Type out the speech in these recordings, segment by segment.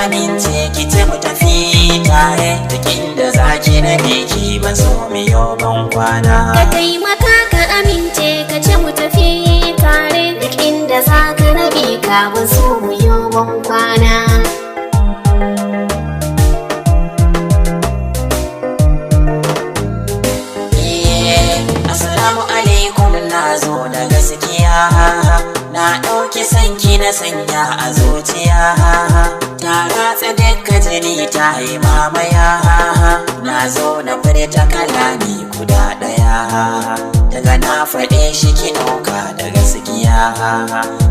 Amince ki ce mu tafi tare, duk inda zaki na biki ban so mu yo ban kwana. Ka taimaka ka amince ka ce mu tafi tare, duk inda za ka rabe ka ban so mu yi ban kwana. Eh, assalamu alaikum, na zo da gaskiya. Na ɗauki sanki na sanya a zuciya, ta ratsa duka jini ta yi mamaya. Na zo na furta kalami guda ɗaya, daga na faɗe shi ki ɗauka da gaskiya.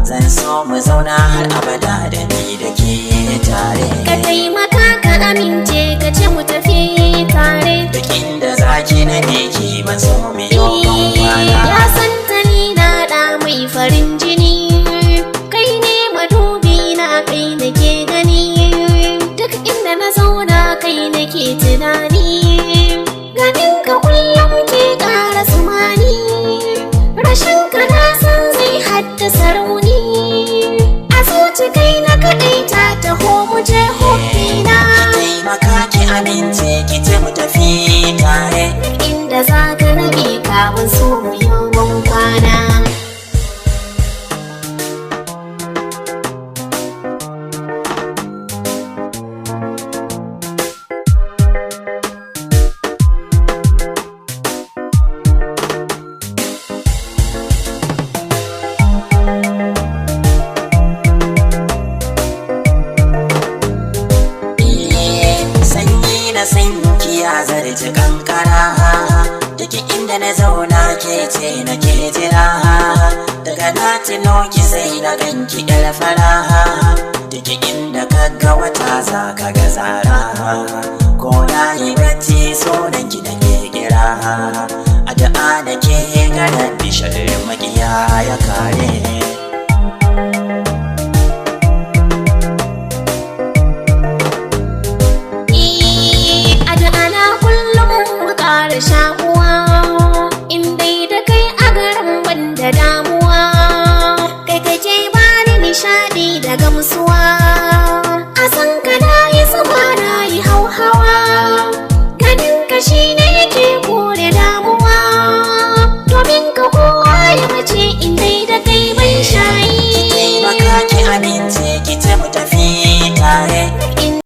Zan so mu zauna har abada da ni da ke tare. Ka taimaka ka amince ka ce mu tafi tare. Duk inda zaki na biki ban so mu yi ban kwana. Ya santali na ɗa mai farin jini, kai ne madubi na, kai nake gani. Duk inda na zauna kai nake tunani, ganin ka kullum ke ƙara sumani. Rashin ka na san zai haddasa rauni a zuci, kai na kaɗaita, taho mu je hobbina. Taimaka ki amince ki ce mu tafi tare. Duk inda za ka rabe kawun so mu yi ban kwana. Eh, sanyi na sanki ya zarci kankara. Duk inda na zauna ke ce na ke jira. Daga na tuno ki sai na ganki yar fara. Duk inda ka ga wata za ka ga zara. Ko na yi bacci sunan ki na ke kira. Addu'a da ke garan bishar makiya ya kare.